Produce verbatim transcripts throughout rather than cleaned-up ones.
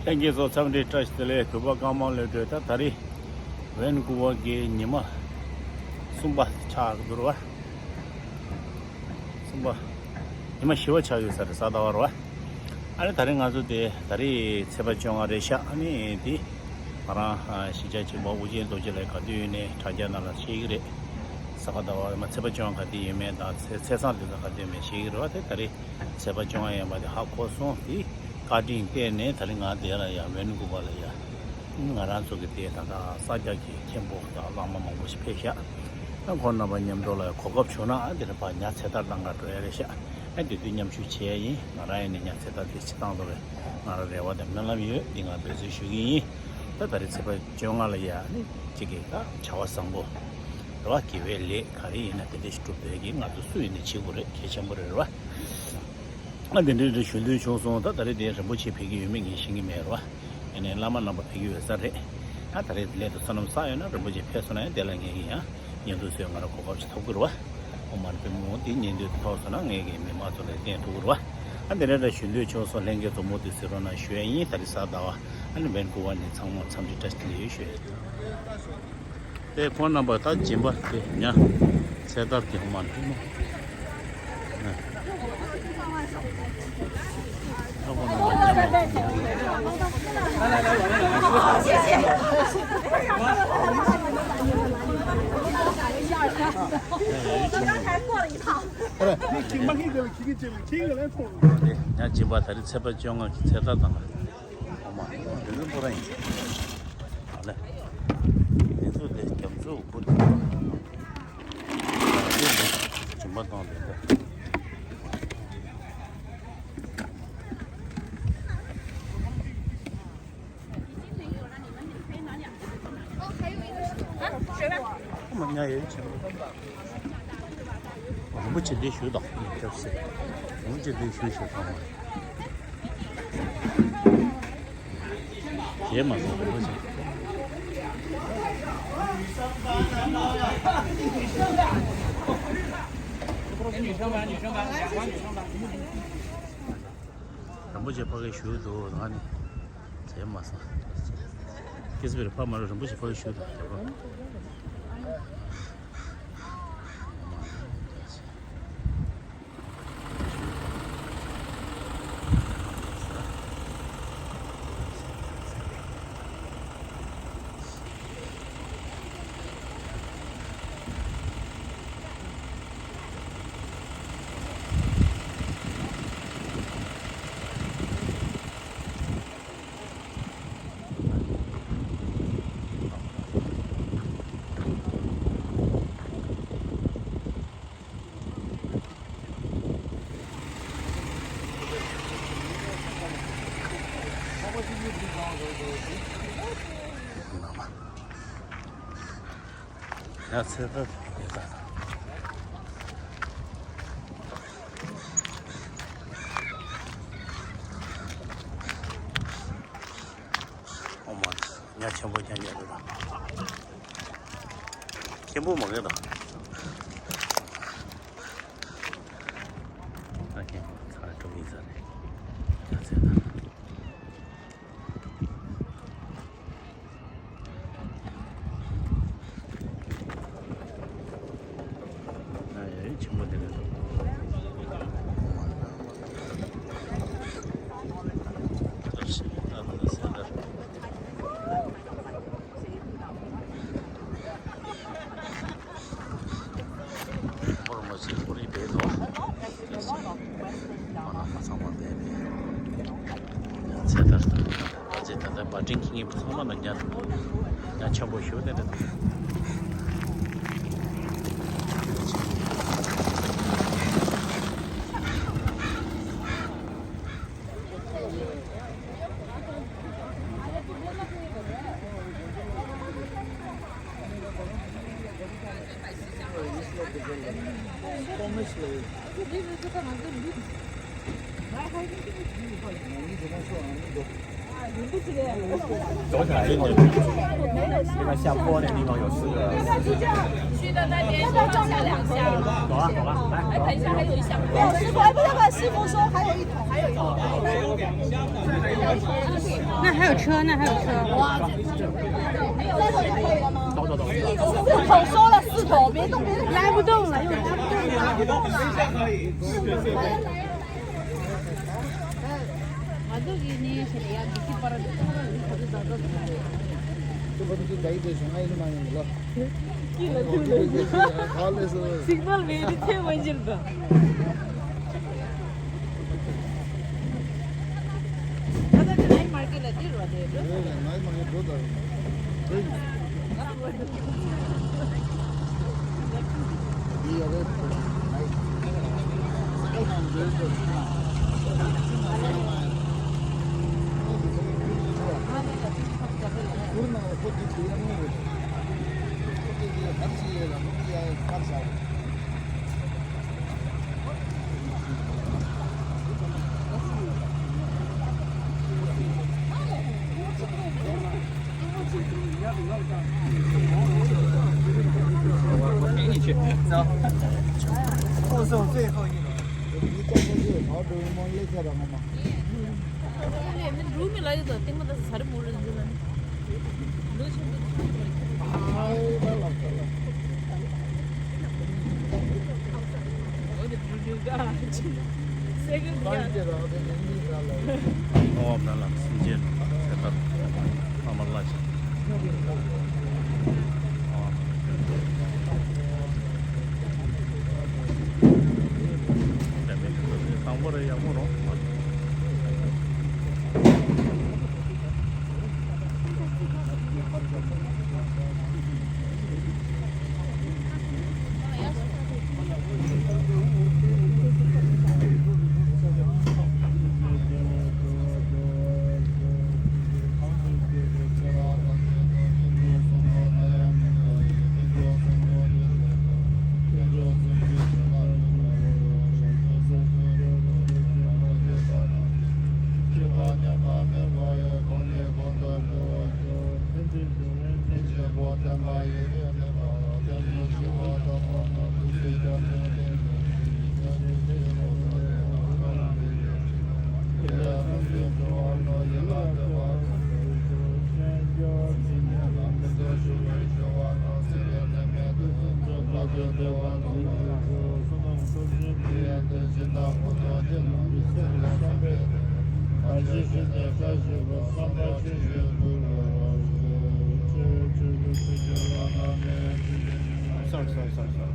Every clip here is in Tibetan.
ལྷན་རྒྱས་ཚོ་འཚམས་འདྲི་བཀྲ་ཤིས་བདེ་ལེགས། གུས་པ་རྐང་མང་ལོས་སྒྲོལ། ད་ད་རེས་ཝན་ཀུ་ཝར་གྱི་ཉི་མ་གསུམ་པ་ཆགས་འདུག་ར་བ། གསུམ་པ། ཉི་མ་བཞི་པ་ཆགས་ཡོད་ས་རེད། གཟའ་ཟླ་བ་རེད་བ། ཨ་ནི་ད་རེས་ང་ཚོ་དེ་ད་རེས་ཚེས་པ་བཅོ་ལྔ་རེད་ཤག་ཨ་ནི་དེ་ང་རང་གཞིས་ཆགས་གཅིག་པ་ཨོ་རྒྱན་རྡོ་རྗེ་ལ་ག་དུས་ཡིན་ནའི་དྲ་རྒྱ་ནང་ལ་བཤད་ཀྱི་རེད། གཟའ་ཟླ་བ་མ་ཚེས་པ་བཅོ་ལྔ་ག་དུས་ཡོད་མེད་དང་ཚེས་ཚེས་བཟང་དེ་ཚོ་ག་དུས་ཡོད་མེད་བཤད་ཀྱི་རེད་བ། དེ་ད་རེས་ཚེས་པ་བཅོ་ལྔ་ཡིན་པ་དེ་ཧ་གོ་སོང་། དེ་བཀའ་དྲིན་བརྟེན་ནས་ད་རེས་ང་དེ་ལ་ཡ་ཝན་ཀུ་ཝར་ལ་ཡ། ང་རང་ཚོ་གི་དེ་ད་ལྟ་གསར་རྒྱག་གི་མཁན་པོ་དང་བླ་མ་མང་པོ་ཞིག་ཕེབས་ཤག་ཨ་ཁོང་རྣམ་པ་མཉམ་དུ་ལ་གོ་སྐབས་བྱུང་ན་ཨ་དེ་རེད་ཕ་ཉ་ཚེ་ཐར་གནང་ག་འགྲོ་ཡ་རེད་ཤག་ཨ་དེ་དུས་མཉམ་ཞུགས་བྱེད་ཡ་ཡིན། ང་རང་ཡིན་ནའི་ཉ་ཚེ་ཐར་དེ་ཅིག་བཏང་དགོས་པའི་ང་རང་རེ་བ་དང་སྨོན་ལམ་ཡོད། འདི་ང་འབད་བརྩོན་ཞུ་གི་ཡིན། ད་ད་རེས་ཚེས་པ་བཅོ་ལྔ་ལ་ཡ་ནི་གཅིག་གི་ད་བྱ་བ་བཟང་པོ་རེད་བ། དགེ་བའི་ལས་ག་རེ་ཡིན་ན་དེ་འདྲ་ཞིག་སྒྲུབ་འདོད་ཀྱི་ང་ཚོ་སུ་ཡིན་ནའི་བྱེད་དགོས་རེད། གལ་ཆེན་པོ་རེད་རེད་བ། ང་དེ་འདྲའི་རེ་ཞུ་འདོད་བྱུང་སོང་། ད་ད་རེས་དེ་རིན་པོ་ཆེ་ཕེབས་ཀྱི་ཡོད་མེད་ངས་ཤེས་ཀྱི་མེད་རེད་བ། ཡིན་ནའི་བླ་མ་རྣམ་པ་ཕེབས་ཀྱི་ཡོད་ས་རེད། ད་ད་རེས་དེ་སླད་དུ་བསོད་ནམས་བསགས་ཡོད་ན་རིན་པོ་ཆེ་ཕེབས་སོང་ན་ཡང་དེ་ལ་ངས་ཀྱི་ཡང་བརྙན་ཐུང་བཟོས་ང་རང་གོ་སྐབས་ཤིག་ཐོབ་ཀྱི་རེད་བ། ཨོཾ་མ་ཎི་པདྨེ་ཧཱུྃ། དེ་བརྙན་ཐུང་དེ་ཐོབ་སོང་ན་ངས་ཀྱི་མི་མང་ཚོ་ལ་བསྟན་ཐུབ་ཀྱི་རེད་བ། ཨ་དེ་འདྲ་རེ་ཞུ་འདོད་བྱུང་སོང་། ལྷན་རྒྱས་ཚོ་མུ་མཐུད་གཟིགས་རོགས་གནང་ཞུ་ཡ་ཡིན། ད་རེས་གཟའ་ཟླ་བ་ཨ་ནི་ཝན་ཀུ་ཝར་ནས་ཚང་མ་འཚམས་འདྲི་བཀྲ་ཤིས་བདེ་ལེགས་ཞུ་ཡ་ཡིན། དེ་ཁོང་རྣམ་པ་ད་སྦྱིན་པ་དེ་ཉ་ཚེ་ཐར་གྱི་ཧོ་མ་འདུག་མོ། ཨ་ཁོང་རྣམ་པ་ཉ་མ་ཁོང་། ཉ་སྦྱིན་པ་ད་རེས་ཚེས་པ་བཅོ་ལྔ་གི་ཚེ་ཐར་དང་། ཨོཾ་མ་ཎི་པདྨེ་ཧཱུྃ། ཨ་ལེ། དེ་ཚོ་དེ་རྒྱ་མཚོ་བུ་དེ། སྦྱིན་པ་བཏང་དེ་འདྲ། ཨོཾ་མ་ཎི་ཡེ་ཆེན་པོ། རིན་པོ་ཆེ་འདི་ཞུ་དང་སྐྱབས་སེ། རིན་པོ་ཆེ་འདི་ཞུ་ཞུ་དང་། དེ་མ་སོང་རིན་པོ་ཆེ། རིན་པོ་ཆེ་ཕ་གི་ཞུ་འདུག་ད་ནི། བྱས་མ་སོང་། སྐྱེས་སྤེར་ཕ་མ་རུ་རིན་པོ་ཆེ་ཕ་གི་ཞུ་དང་རྒྱབ་རོགས། ཡ་ཚེ་ད་ཡ་ད། ཨོཾ་མ་ཎི། ཉ་ཆེན་པོ་རྐྱང་རྐྱང་རེད་ད། ཆེན་པོ་མ་རེད་ད། ད་ཆེན་པོ་ཚར་གྲུབ་ཡིན་ས་རེད། ཡ་ཚེ་ད། ཆེན་པོ་དེ་རེད་འདུག་ཁོར་མ་ཟིན་ཁོར་ཡི་བེད་དོ། མ་ན་མ་ཚང་མ་བེད་རེད། ཚེ་ཐར་དང་། ད་ཚེ་ད་ལྟ་བ་ཏྲིང་གི་ངེས་པ་ཚང་མ་ན་ཉ་ཉ་ཆེན་པོ་ཞུ་དེ་རེད། 走起来一会儿，那个下坡那地方有四个。去到那边先放下两箱。走啊走啊，来。哎，等一下，还有一箱。没有，师傅，哎，不要不要，师傅说还有一桶，还有一桶。那还有车，那还有车。哇，这这这，没有，再走就可以了吗？走走走。四桶收了，四桶，别动别动。拉不动了，又拉不动了。拉不动了。 सिग्नल में भी थे वंजिल का। Sorry, sorry, sorry, sorry.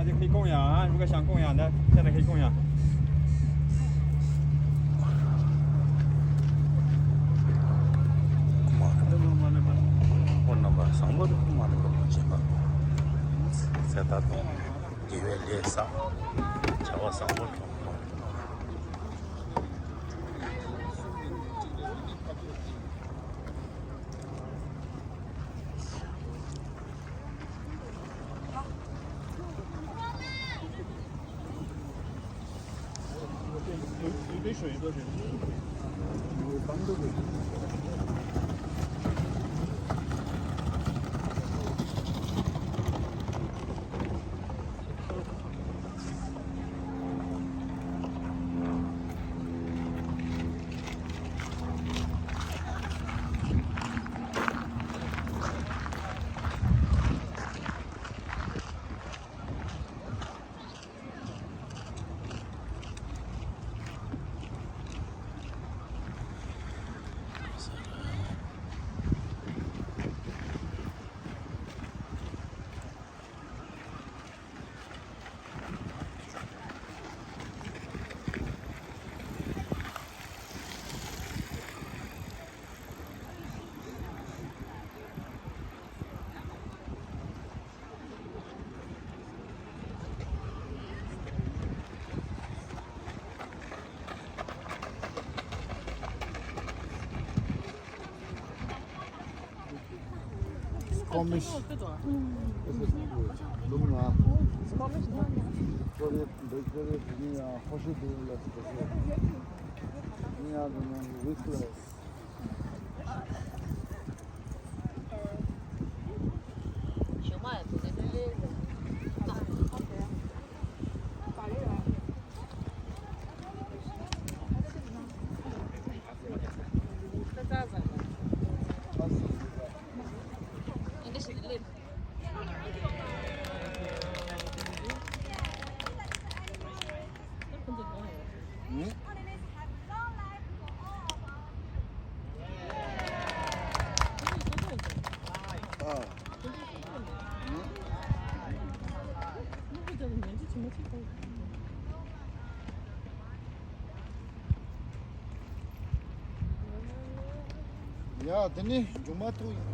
ད་དེ་ཁྱེད་གོང་ཡང་། ཨ། རུ་ཁ་ཤང་གོང་ཡང་། ད་ཁྱེད་ད་ཁྱེད་གོང་ཡང་། ཁོང་རྣམ་པ་བཟང་པོ་རིགས་མ་ནི་བཀོད་པ་བྱེད་པ། ཚེ་ད་དུང་དགེ་བའི་ལས་བསགས། བྱ་བ་བཟང་པོ་སྒྲུབ། Komisch. Es ist gut. Luna. Victoria, Victoria, Victoria, José de la Situación. Mira, no, no, no, no. ཡ། དེ་ནི་མཇུག་མ་ཐུག་ཡིན།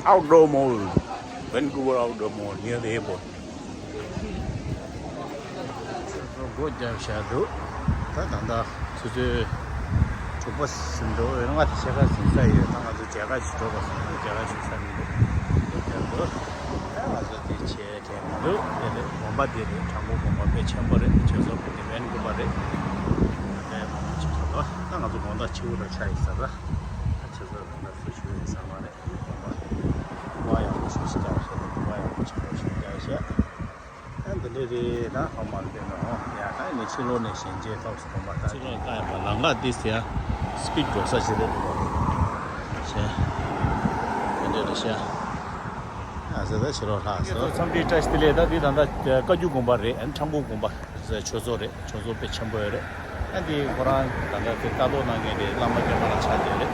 Outdoor Mall, Vancouver Outdoor Mall, near the airport. སྒོ་བརྒྱབ་བཞག་འདུག་ད་ད་ལྟ་ཆུ་ཚོད་དྲུག་པ་ཟིན་འགྲོ། ཡང་ང་དེ་ཕྱེད་ཀ་ཟིན་ས་ཡོད། ད་ང་ཚོ་མཇལ་ཁ་ཞིག་འགྲོ་དགོས་སོང་། མཇལ་ཁ་ཞིག་ས་མི་འདུག་སྒོ་བརྒྱབ་འདུག་ད་ང་ཚོ་དེ་བྱས་དྲན་མི་འདུག་དེ་རེད། དགོན་པ་དེ་རེད། ཁྲ་འགུ་དགོན་པ་དཔེ་ཆེན་པོ་རེད། ཆོས་ཚོགས་དེ་ཝན་ཀུ་བར་རེད། དཔེ་མང་པོ་ཅིག་འགྲོ་འདུག་ད་ང་ཚོ་དགོང་དག་ཕྱི་པོ་རུ་ཆགས་ཡིན་ས་ར། ད་ཆུ་ཚོད་ད་ལྟ་སུ་ཞུ་ཡིན་ས་མ་རེད། དགོན་པ་དེ་བ་ཡག་པོ་ཞིག་ཞིག་རྒྱག་ཤེས་རེད། བ་ཡག་པོ་ཅིག་རེད་ཞིག་རྒྱག་ཤེས། ཨ་འདི་འདྲ་རེད། ད་ཧོ་མ་རེད་ནོ། ཡ་ད་ནི་ཕྱི་ལོགས་ནས་ཞལ་མཇལ་ཐོག་སུ་གོམ་པ་ད་ཕྱི་ལོགས་ཀ་ཡ་པ་ལམ་ཁ་འདི་ཟེར་ཡ་སི་པིཌ་འགྲོ་ས་ཞིག་རེད་འདུག་ཤེ། འདི་འདྲ་རེད་ཤེ། ཨ་ཟེར་ད་ཕྱི་ལོགས་ལྷག་སོ། འཚམས་འདྲི་བཀྲ་ཤིས་བདེ་ལེགས། ད་འདི་ད་ལྟ་བཀའ་བརྒྱུད་དགོན་པ་རེད། ཨ་ཁྲ་འགུ་དགོན་པ་ཆོས་ཚོགས་རེད། ཆོས་ཚོགས་དཔེ་ཆེན་པོ་ཡོད་རེད། ཨ་འདི་ཁོ་རང་ད་ལྟ་དེ་ལྟ་རྟོག་གནང་མཁན་དེ་བླ་མ་སྐྱེས་མ་ལ་ཆགས་བསྡད་རེད།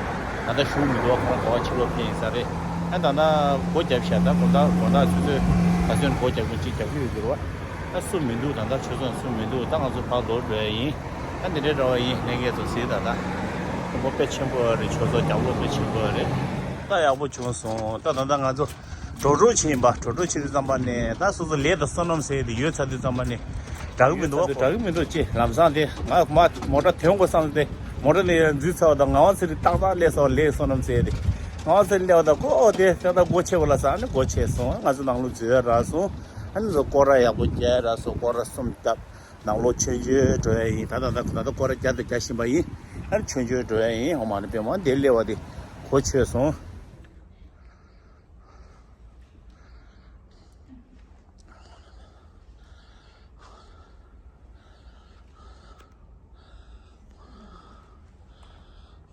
ད་ལྟ་བཞུགས་མི་འདུག་ཁོ་རང་ག་བ་ཕྱི་ལོགས་ཕེབས་ཡིན་ས་རེད། ཨ་ད་ལྟ་སྒོ་བརྒྱབ་ཤག་ད་དགོང་དག་དགོང་དག་ཆུ་ཚོད་ད་ཚོད་སྒོ་བརྒྱབ་མཁན་གཅིག་རྒྱབ་ཀྱི་ཡོད་འགྱུར་བ། ད་སུ་མི་འདུག་ད་ལྟ་ཆུ་ཚོད་སུ་མི་འདུག་ད་ང་ཚོ་ཕར་ལོག་འགྲོ་ཡ་ཡིན། ཨ་འདི་འདྲའི་འདྲ་བ་ཡིན། ལྷན་རྒྱས་ཚོ་གཟིགས་ད་ལྟ། ཁོ་དཔེ་ཆེན་པོ་རེད། ཆོས་ཚོགས་རྒྱབ་ལོགས་དཔེ་ཆེན་པོ་རེད། ད་ཡག་པོ་བྱུང་སོང་། ད་ད་ལྟ་ང་ཚོ་ གྲོགས་གྲོགས་ཕྱིན་པ། གྲོགས་གྲོགས་ཕྱིན་དུས་ཙམ་པ་ནས་ད་སོ་སོ་ལས་དང་བསོད་ནམས་ཟེར་དེ་ཡོད་ཚར་དུས་ཙམ་པ་ནས་འདྲ་གི་མི་འདུག་བ། འདྲ་གི་མི་འདུག་ཅེས་ལམ་སང་དེ་ང་མ་མོ་ཊ་ཐོན་དགོས་བསམ་སྟེ་མོ་ཊ་ནས་ཡར་འཛུལ་ཚར་བ་དང་ངག་དབང་ཚེ་རིང་ཏག་ཏག་སླེབས་སོང་། ལས་བསོད་ནམས་ཟེར་དེ་ངག་དབང་ཚེ་རིང་སླེབས་པ་དང་ཁོ་ཨོ་དེ་ད་ལྟ་སྒོ་ཕྱེ་བ་ལ་ས་ནས་སྒོ་ཕྱེ་སོང་། ང་ཚོ་ནང་ལོགས་འཛུལ་ཡ་རག་སོང་། ཨ་ནི་ཚོ་སྐོར་ར་ཡག་པོ་རྒྱག་ཡ་རག་སོང་། སྐོར་ར་གསུམ་བརྒྱབ། ནང་ལོགས་མཆོད་མཇལ་འགྲོ་ཡ་ཡིན། ད་ད་ད་ད་ད་སྐོར་ར་བརྒྱབ་དང་རྒྱག་བཞིན་པ་ཡིན། ཨ་ནི་མཆོད་མཇལ་འགྲོ་ཡ་ཡིན། ཧོ་མ་ནི་པད་མ་དེ་སླེབས་པ་དེ་གོ་ཆོད་སོང་།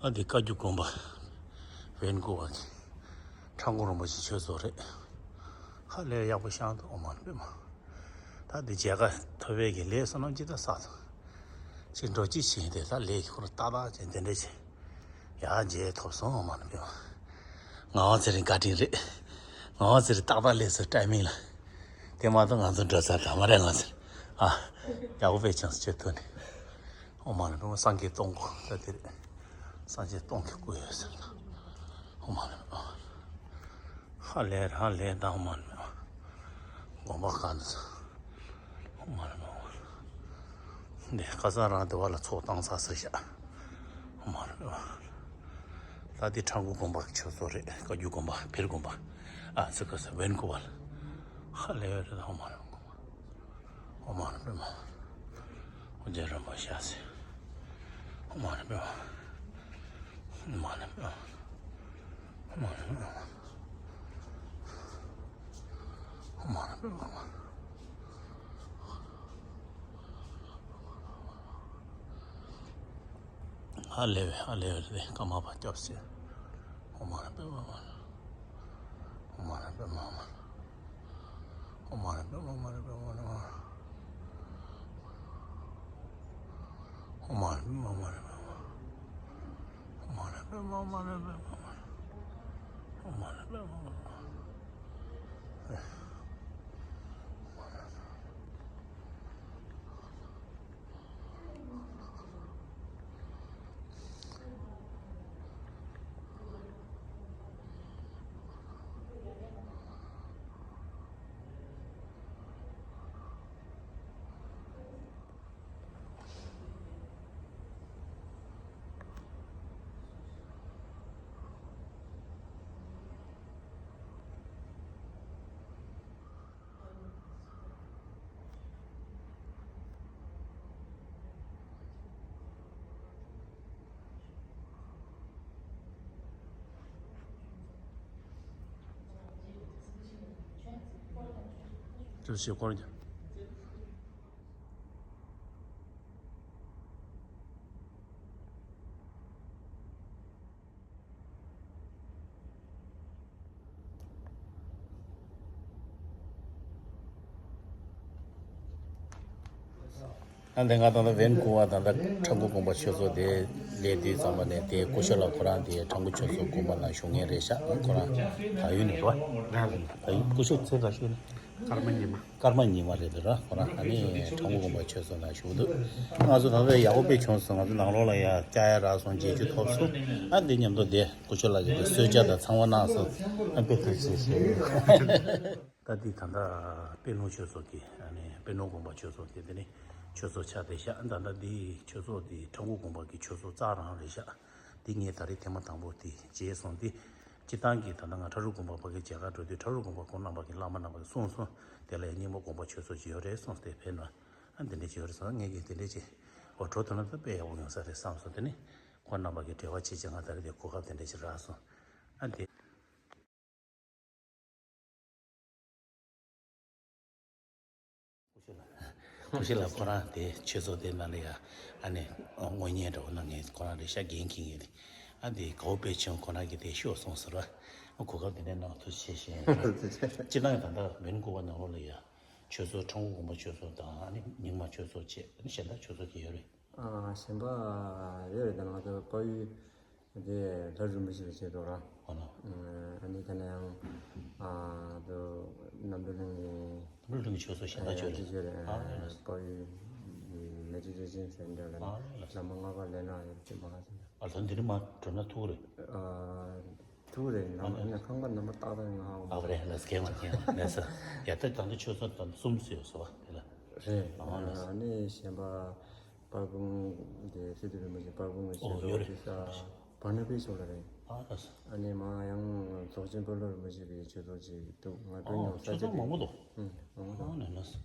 ཨ་འདི་བཀའ་བརྒྱུད་དགོན་པ་ཝན་ཀུ་ཝར་གྱི་ཁྲ་འགུ་རིན་པོ་ཆེ་ཆོས་ཚོགས་རེད། ཧ་ལས་ཡག་པོ་ཤང་དུ་ཨོ་མ་ནི་པད་མ། ད་འདི་མཇལ་ཁ་ཐོབ་པའི་གི་ལས་བསོད་ནམས་ཅི་ལྟར་བསགས་དང་། ཅི་འགྲོ་ཅི་བྱེད་དེ་ད་ལས་ཁོ་ར་ཏག་ཏག་ཅན་དེ་འདྲ་བྱེད། ཡ་མཇལ་ཐོབ་སོང་། ཨོ་མ་ནི་པད་མ། ངག་དབང་ཚེ་རིང་བཀའ་དྲིན་རེད། ངག་དབང་ཚེ་རིང་ཏག་ཏག་སླེབས་སོང་ཊའི་མིང་ལ། དེ་མ་གཏོགས་ང་ཚོ་འགྲོ་ས་དང་མ་རེད་ང་ཚོ། ཨ། ཡག་པོ་དཔེ་ཆེན་སྤྱི་ཐོག་ནས། ཨོ་མ་ནི་པད་མ། སངས་རྒྱས་སྟོང་སྐོར་ད་དེ་རེད། སངས་རྒྱས་སྟོང་གི་སྐུ་ཡོད་ཟེར་ན། ཨོ་མ་ནི་པད་མ། ཧ་ལས་རང་ལས་དང་ཨོ་མ་ནི་པད་མ། དགོན་པ་གང་དུ། ཨོ་མ་ནི་པད་མ། འདི་ཁ་སང་རང་དེ་བ་ལ་ཚོགས་བཏང་ས་ཟེར་ཤག་ཨོ་མ་ནི་པད་མ། ད་འདི་ཁྲ་འགུ་དགོན་པ་གི་ཆོས་ཚོགས་རེད། བཀའ་བརྒྱུད་དགོན་པ་བེར་དགོན་པ། ཨ་ཚིག་ག་ས་ཝན་ཀུ་ཝར། ཧ་ལས་རེད་ད་ཨོ་མ་ནི་པད་མ། ཨོ་མ་ནི་པད་མ། ཨོ་རྒྱན་རིན་པོ་ཆེ་ཟེར། ཨོ་མ་ནི་པད་མ། ཨོ་མ་ནི་པད་མ། ཨོ་མ་ནི་པད་མ། ཨོ་མ་ནི་པད་མ། ཧ་ལས་པའི་ཧ་ལས་པའི་རེད། ཀརྨ་པ་སྐྱབས་ཟེར། ཨོ་མ་ནི་པད་མ། ཨོ་མ་ནི་པད་མ། ཨོ་མ་ནི་པད་མ། ཨོ་མ་ནི་པད་མ། ཨོ་མ་ནི་པད་མ། ཨོ་མ་ནི་པད་མ། ཨོ་མ་ནི་པད་མ། ཨོ་མ་ནི་པད་མ། ཨོ་མ་ནི་པད་མ། ཅོ་ཞིག་སྐོར་རྒྱབ། ཨ་འདི་ང་ད་ལྟ་ཝན་ཀུ་ཝར་ད་ལྟ་ཁྲ་འགུ་དགོན་པ་ཆོས་ཚོགས་དེ་སླེབས་དུས་ཙམ་པ་ནས་དེ་སྐུ་ཞབས་ལགས་ཁོ་རང་དེ་ཁྲ་འགུ་ཆོས་ཚོགས་དགོན་པ་ནང་བཞུགས་མཁན་རེད་ཤག་ཁོ་རང་བལ་ཡུལ་ནས་རེད་པ། བལ་ཡུལ། སྐུ་ཞབས་མཚན་ག་ཞུས་ན། ཀརྨ་ཉི་མ། ཀརྨ་ཉི་མ་རེད་འདུག་ར། ཁོ་རང་ཨ་ནི་ཁྲ་འགུ་དགོན་པ་ཆོས་ཚོགས་ནང་བཞུགས་འདུག་ང་ཚོ་ད་ལྟ་ཡག་པོ་དཔེ་བྱུང་སོང་། ང་ཚོ་ནང་ལོགས་ལ་ཡ་བཅར་ཡ་རག་སོང་། མཇལ་རྒྱུ་ཐོབ་སོང་། ཨ་འདི་མཉམ་དུ་དེ་སྐུ་ཞབས་ལགས་ཀྱིས་དེ་གསོལ་ཇ་དང་ཚང་མ་གནང་སོང་། ཨ་དཔེ་ཐུགས་རྗེ་ཆེ། ད་འདི་ད་ལྟ་པད་ནོར་ཆོས་ཚོགས་ཀྱི་ཨ་ནི་པད་ནོར་དགོན་པ་ཆོས་ཚོགས་ཀྱི་དེ་ནི་ཆོས་ཚོགས་ཆགས་བསྡད་ཤག་ད་ལྟ་འདི་ཆོས་ཚོགས་འདི་ཁྲ་འགུ་དགོན་པ་གི་ཆོས་ཚོགས་རྩ་རང་རེད་ཤག་འདི་ངས་ད་རེས་ཐེངས་མ་དང་པོ་དེ་མཇལ་སོང་། འདི་སྤྱིར་བཏང་གི་ད་ལྟ་ང་ཁྲ་འགུ་དགོན་པ་ཕ་གིར་མཇལ་ཁ་འགྲོ་དུས་ཁྲ་འགུ་དགོན་པ་ཁོང་རྣམ་པ་གི་བླ་མ་རྣམ་པ་གིས་གསུངས་སོང་། དེ་ལ་ཡང་རྙིང་མ་དགོན་པ་ཆོས་ཚོགས་ཅིག་ཡོད་རེད་གསུངས་ཏེ་ཕེབས་ན་ཨ་འདི་འདྲ་ཅིག་ཡོད་རེད་གསུངས། ངས་ཀྱིས་དེ་འདྲ་ཅིག་འོ་འགྲོ་ཐུབ་ན་ད་དཔེ་ཡག་པོ་ཡོང་ས་རེད་བསམ་སོང་། དེ་ནི་ཁོང་རྣམ་པ་གིས་འབྲེལ་བ་བྱེད་ཅིག་ང་ད་རེས་དེ་གོ་སྐབས་དེ་འདྲ་ཅིག་རག་སོང་། ཨ་འདི། སྐུ་ཞབས་ལགས་ཁོ་རང་དེ་ཆོས་ཚོགས་དེ་ནང་ལ་ཡ་ཨ་ནི་དངོས་གཉེན་འདྲ་བོ་གནང་མཁན་ཁོ་རང་རེད་ཤག་འགན་འཁྱེར་མཁན་དེ། ཨ་འདི་དགའ་བོ་དཔེ་བྱུང་། ཁོ་རང་གིས་དེ་ཤོད་གསུངས་ཟེར་བ། གོ་སྐབས་དེ་འདྲ་གནང་བ་ཐུགས་རྗེ་ཆེ་ཞུ་ཡིན། སྤྱིར་བཏང་ད་ལྟ་ཝན་ཀུ་ཝར་ནང་ལོགས་ལ་ཡ་ཆོས་ཚོགས་ཁྲ་འགུ་དགོན་པ་ཆོས་ཚོགས་དང་ཨ་ནི་རྙིང་མ་ཆོས་ཚོགས་བཅས་ཨ་ནི་གཞན་དག་ཆོས་ཚོགས་ཀྱི་ཡོད་རེད། ཨ་གཞན་པ་ཡོད་རེད། ད་ང་ཚོ་དཔལ་ཡུལ་དེ་ལྷ་རིན་པོ་ཆེ་ལ་བྱེད་འགྲོ་ར། ཨ་ནི་ཨ་ནི་དེ་ནས་ཡང་ཨ་དུ་རྣམ་གྲོལ་གླིང་གི་རྣམ་གྲོལ་གླིང་གི་ཆོས་ཚོགས་གཞན་དག་ཡང་ཆོས་ཅིག་ཡོད་རེད། ཨ་ནི་དཔལ་ཡུལ་མེ་ཏྲི་རི་ཅན་ཟེར་འདྲ་ལ་ཨ་ནི་བླ་མ་ལྔ་པ་ལས་ན་ཡོད་ཅིག་མ་ཟེར། ཨ་ལྷ་འདི་ནི་མ་འགྲོ་ན་ཐུག་རེད། ཨ། ཐུག་རེད། ནམ་ཨ་ནི་ཁང་པ་ནམ་པ་ཏག་ཏག་ང་ཧ་གོ་ཨ་རེད་ལ་སྐད་མ་ཐེངས་ལ་ནས་ཡ་ད་ད་འདི་ཆོས་ཚོགས་ད་གསུམ་ཟེར་སོ་དེ་ལ། རེད། ཨ་ནི་གཞན་པ་དཔལ་སྤུངས་དེ་སི་ཏུ་རིན་པོ་ཆེ་དཔལ་སྤུངས་ཀྱི་ཨོ་ཆོས་ཡོད་ཚོགས་རེད། དེ་ས་བར་ན་པའི་ཕྱོགས་ལ་རེད། ཨ་ད་ས། ཨ་ནི་མ་ཡང་རྫོགས་ཆེན་དཔོན་སློབ་རིན་པོ་ཆེ་གི་ཆོས་ཚོགས་ཅིག་འདུག་ང་དཔེ་ཨོ་ཉོ་ས་ཆོས་ཆ་ཚོགས་དེ་མང་པོ་འདུག་ཨུ་མང་པོ་འདུག་ཨ་ནི་ལ་ས།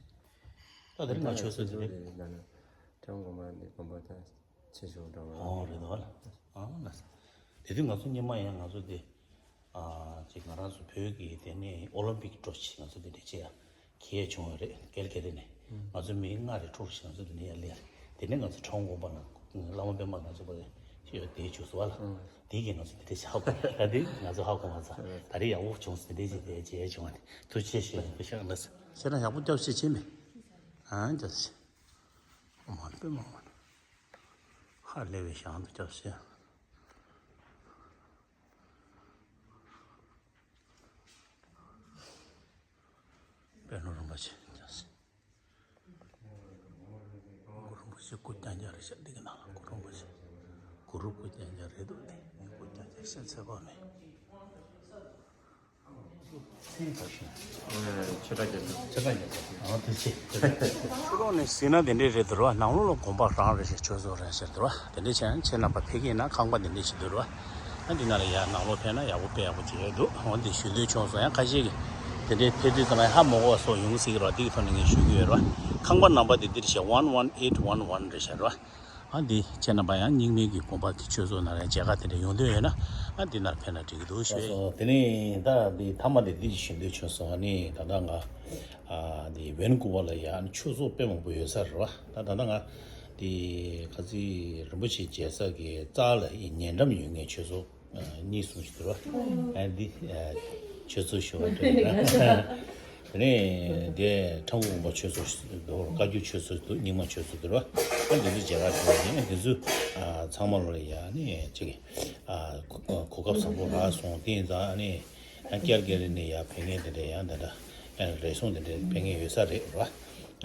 ད་དེ་རིང་ང་ཆོས་ཚོགས་དེ་རེད། ད་ནི་ཁྲང་གོང་མ་ནི་དགོན་པ་ད། ཆེ་ཆུང་འདྲ་བ། ཨོ་རེད་དོ། ཨ་ལ། དེ་དུས་ང་ཚོ་སྔོན་མ་ཡང་ང་ཚོ་དེ། ཨ་ཅིག་ང་རང་ཚོ་བོད་ཀྱི་དེ་ནས་ཨོ་ལིམ་པིག་འགྲོ་ཆེད་ང་ཚོ་དེ་འདྲ་བྱེད་ཡ་གལ་བྱུང་བ་རེད། གལ་གལ་ཏེ་ནས་ང་ཚོ་མི་ལྔ་རེ་དྲུག་རེ་ང་ཚོ་དེ་ནས་ཡར་སླེབས་རེད། དེ་ནས་ང་ཚོ་ཁྲང་གོང་མ་ལ་བླ་མ་པད་མ་ང་ཚོ་པ་ཞེས་དེ་བྱུང་སོང་བ་ལ། དེ་གིས་ང་ཚོ་དེ་འདྲ་བྱ་དགོས་རེད། དེ་ང་ཚོ་ཧ་གོ་མ་ཚར། ད་རེས་ཡག་པོ་བྱུང་སོང་། དེ་འདྲ་བྱེད་དེ་བྱས་བྱུང་བ་ནི་ཐུགས་རྗེ་ཆེ་ཞུ་ཡག་ལ། ཁྱེད་རང་ཡག་པོ་སྐྱབས་ཞེས་བྱེད་མེད། ཨ་ཅག་ཞེས། མ་དཔེ་མ་མ། ཧ་ལས་པའི་ཞང་དུ་སྐྱབས་ཞེས། དཔལ་ལུང་རིན་པོ་ཆེ་སྐྱབས་ཞེས། གུ་རུ་རིན་པོ་ཆེ་སྐུ་རྐྱང་རྐྱང་རེད་ཤག་འདི་གི་ནང་ལ་གུ་རུ་རིན་པོ་ཆེ། གུ་རུ་སྐུ་རྐྱང་རྐྱང་རེད་འདུག་འདི་ངས་སྐུ་རྐྱང་རྐྱང་ཤེས་ཚད་པ་མེད། ཆོས་གྲགས་རྒྱ་མཚོ། ཆོས་གྲགས་རྒྱ་མཚོ། ཨ་དེ་ཆེ། ཕྱི་ལོགས་ནས་གཟིགས་ན་དེ་འདྲས་རེད་འདུག་ར། ནང་ལོགས་ལ་དགོན་པ་རང་རེད་ཤག་ཆོས་ཚོགས་རེད་ཤག་འདུག་ར། དེ་འདྲས་བྱས་ན་ཁྱེད་རྣམ་པ་ཕེབས་ཀྱི་ཡིན་ན་ཁང་པ་དེ་འདྲས་ཞིག་འདུག་ར། ཨ་འདི་ན་ལ་ཡར་ནང་ལོགས་ཕེབས་ན་ཡག་པོ་དཔེ་ཡག་པོ་ཅིག་རེད་འདུག་འོ་འདི་ཞུ་འདོད་བྱུང་སོང་། ཡང་ཁ་ཤས་ཀྱིས་དེ་འདྲས་ཕེབས་དུས་ཙམ་ལ་ཧ་མ་གོ་བ་སོགས་ཡོང་སྲིད་ཀྱི་རེད། འདི་གི་ཐོག་ནས་ངས་ཞུ་གི་ཡོད་ར། ཁང་པ་ནམ་པ་དེ་འདིར་བཞག one one eight one one རེད་ཤག་ར། ཨ་འདི་ཁྱེད་རྣམ་པ་ཡང་རྙིང་མའི་གི་དགོན་པ་གི་ཆོས་ཚོགས་ནང་ལ་མཇལ་ཁ་དེ་འདྲ་ཡོང་འདོད་ཡོད་ན་ཨ་འདི་ནར་ཕེབས་ན་འགྲིག་གི་འདུག་ཞུ་ཡ་ཡིན། དེ་ནས་ད་འདི་མཐའ་མ་དེ་འདི་ཞུ་འདོད་བྱུང་སོང་། ཨ་ནི་ད་ལྟ་ང་ཨ་འདི་ཝེན་ཀུ་ཝར་ལ་ཡ་ཨ་ནི་ཆོས་ཚོགས་དཔེ་མང་པོ་ཡོད་ས་རེད་བ། ད་ད་ལྟ་ང་འདི་ག་ཚི་རིན་པོ་ཆེ་མཇལ་ས་གི་རྩ་ལ་ཡི་ཉེ་འགྲམ་ཡོད་ངེས་ཆོས་ཚོགས་གཉིས་གསུམ་ཞིག་འདུག་ར། ཨ་འདི་ཆོས་ཚོགས་ཞུ་བ་འདྲ་ཡིན་ན། དེ་ནས་དེ་ཁྲ་འགུ་དགོན་པ་ཆོས་ཚོགས་འདུག་བཀའ་བརྒྱུད་ཆོས་ཚོགས་འདུག་རྙིང་མ་ཆོས་ཚོགས་འདུག་ར། ཨ་འདི་ཚོ་མཇལ་ཁ་བྱུང་བ་ཡིན། འདི་ཚོ་ཚང་མ་ལོ་ལ་ཡ་ནི་ཅིག་གོ་སྐབས་བཟང་པོ་རག་སོང་། དེ་ཡིན་ཙང་ཨ་ནི་ཡང་བསྐྱར་བསྐྱར་རེ་ནས་ཡ་ཕེབས་མཁན་དེ་འདྲ་ཡང་དེ་འདྲ་རེ་ཟུང་དེ་འདྲ་ཕེབས་མཁན་ཡོད་ས་རེད་ར།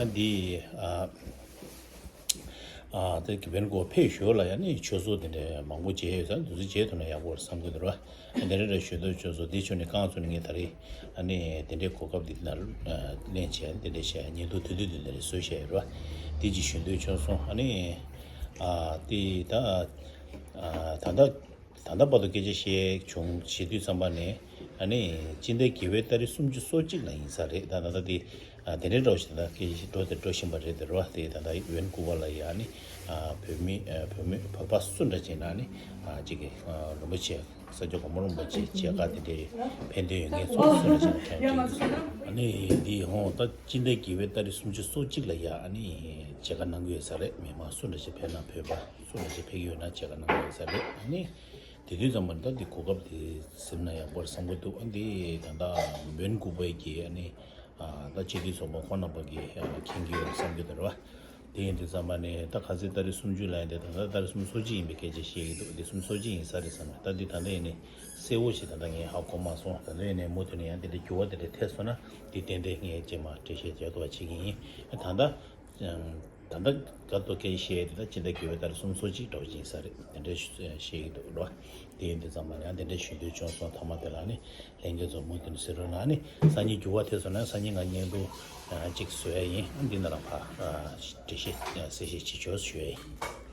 ཨ་འདི་ཨ། ཨ་དེ་གི་བེན་གོ་ཕེབས་ཞོར་ལ་ཡང་ནི་ཆོས་ཚོགས་དེ་འདྲའི་མང་པོ་མཇལ་ཡོད་ཙང་དུས་ཚོད་མཇལ་ཐུབ་ན་ཡག་པོ་རེད་བསམ་གྱི་འདུག་ར། དེ་འདྲ་རེ་ཞུ་འདོད་བྱུང་སོང་། དེ་བྱུང་ནས་རྐང་བཙུགས་ནས་ངས་ད་རེས་ཨ་ནི་དེ་འདྲའི་གོ་སྐབས་འདི་ནར་ལེན་བྱས་དེ་འདྲ་བྱས་ཉིན་ཐོ་དུས་དུས་དེ་འདྲ་རེ་བཟོས་བྱས་ཡོད་ར། དེ་ཅིག་ཞུ་འདོད་བྱུང་སོང་། ཨ་ནི་ཨ་དེ་ད་ཨ་ད་ལྟ། ད་ལྟ་བར་དུ་སྐད་ཆ་བཤད་བྱུང་བྱེད་དུས་ཙམ་པ་ནས་ཨ་ནི་སྤྱི་ཟླ་བརྒྱད་པའི་ཏ་རིག་སུམ་ཅུ་སོ་གཅིག་ལ་ཡིན་ས་རེད། ད་ད་ལྟ་དེ་ཨ་དེ་འདྲའི་འདྲ་བོ་ཞིག་ད་ལྟ་སྐད་ཆ་འགྲོ་དེ་འགྲོ་བཞིན་པ་རེད་དེ་རེད་བ། དེ་ད་ལྟ་ཝེན་ཀུ་ཝར་ལ་ཡ་ཨ་ནི་ཨ་བོད་མི་ཨ་བོད་མི་བོད་པ་སུ་འདྲ་ཅིག་ན་ཨ་ནི་ཨ་ཅིག་གི་ཨ་རིན་པོ་ཆེ་ས་སྐྱ་གོང་མ་རིན་པོ་ཆེ་མཇལ་ཁ་དེ་འདྲའི་ཕན་ཐོགས་ཡོད་མཁན་ཚོ་སུ་འདྲ་ཅིག་ན་ཕན་ཐོགས་ཡོད་ས་རེད། ཨ་ནི་འདི་ཧོང་ད་སྤྱི་ཟླ་བརྒྱད་པའི་ཏ་རིག་སུམ་ཅུ་སོ་གཅིག་ལ་ཡ་ཨ་ནི་མཇལ་ཁ་གནང་གི་ཡོད་ས་རེད། མི་མང་སུ་འདྲ་ཅིག་ཕེབས་ན་བོད་པ། སུ་ལ་ཞིག་ཕེབས་ཡོད་ན་མཇལ་ཁ་གནང་ཡོད་ས་རེད། ཨ་ནི་དེ་དུས་ཙམ་པ་ད་འདི་གོ་སྐབས་དེ་ཟིན་ན་ཡག་པོ་རེད་བསམ་གྱི་འདུག་ཨ་འདི་ད་ལྟ་བོན་གུ་པའི་གི་ཨ་ནི་ཨ་ད་སྤྱི་འཐུས་ཚོགས་པ་ཁོང་རྣམ་པ་གིས་ཨ་མཁྱེན་གྱི་ཡོད་རེད་བསམ་གྱི་འདུག་རེད་བ། དེ་ཡིན་དུས་ཙམ་པ་ནས་ད་ག་ཚོད་ཏ་རིག་སུམ་ཅུ་ལ་ཡིན་ཏེ་ད་ལྟ་ཏ་རིག་སུམ་ཅུ་སོ་གཅིག་ཡིན་པའི་སྐད་ཆ་བཤད་ཀྱི་འདུག་དེ་སུམ་ཅུ་སོ་གཅིག་ཡིན་ས་རེད་བསམ་ན། ད་འདི་ད་ལྟ་ཡིན་ནི་གསལ་བོ་ཞིག་ད་ལྟ་ངས་ཧ་གོ་མ་སོང་། ད་ལྟ་ཡིན་ནའི་མུ་མཐུད་ནས་ཡང་དེ་འདྲའི་འགྱུར་བ་དེ་འདྲ་ཐེབས་སོང་ན་འདི་ཏན་ཏན་ངས་རྗེས་མ་འགྲེལ་བཤད་རྒྱག་ཐུབ་པ་བྱེད་ཀྱི་ཡིན། ད་ལྟ། ད་ལྟ་ད་ལྟ་སྐད་ཆ་བཤད་ཡས་དེ་ད་སྤྱི་ཟླ་བརྒྱད་པའི་ཏ་རིག་སུམ་ཅུ་སོ་གཅིག་འདྲ་བོ་ཅིག་ཡིན་ས་རེད། དེ་འདྲ་བཤད་ཀྱི་འདུག་རོ། དེ་ཡིན་དུས་ཙམ་པ་ཡང་དེ་འདྲ་ཞུ་འདོད་བྱུང་སོང་། མཐའ་མ་དེ་ལ་ནི་ལྷན་རྒྱས་ཚོ་མུ་མཐུད་ནས་གཟིགས་རོགས་གནང་། ནི་སང་ཉིན་འགྱུར་བ་ཐེབས་སོང་ན་སང་ཉིན་ང་བརྙན་ཐུང་ཨ་གཅིག་བཟོ་ཡ་ཡིན། ཨ་འདི་ན་རང་ཕར་ཨ་འགྲེལ་བཤད་ཨ་གསལ་བཤད་བྱེད་ཆོག་ཞུ་ཡ་ཡིན།